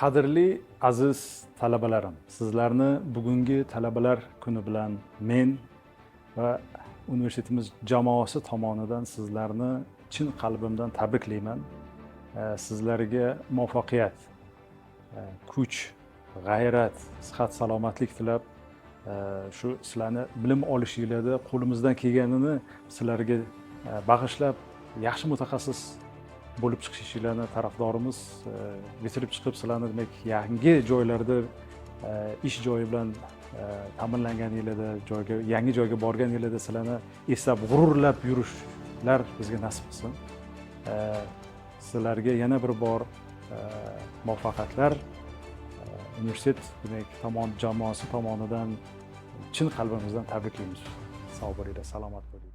Qadrli aziz talabalarim, sizlarni bugungi Talabalar kuni bilan men va universitetimiz jamoasi tomonidan sizlarni chin qalbimdan tabriklayman. Sizlarga muvaffaqiyat, kuch, g'ayrat, sihat, salomatlik tilab, shu sizlarni bilim olishinglarda qo'limizdan kelganini sizlarga bag'ishlab, yaxshi mutaxassis bo'lib chiqishinglarni tarafdorimiz. Bitirib chiqib, sizlarni, demak, yangi joylarda ish joyi bilan ta'minlanganinglarda, joyga, yangi joyga borganinglarda sizlarni eslab, g'ururlab yurishlar bizga nasib qilsin. Sizlarga yana bir bor muvaffaqiyatlar universitet, demak, tomon jamoasi tomonidan chin qalbimizdan tabriklaymiz. Sog' bo'linglar, salomat bo'linglar.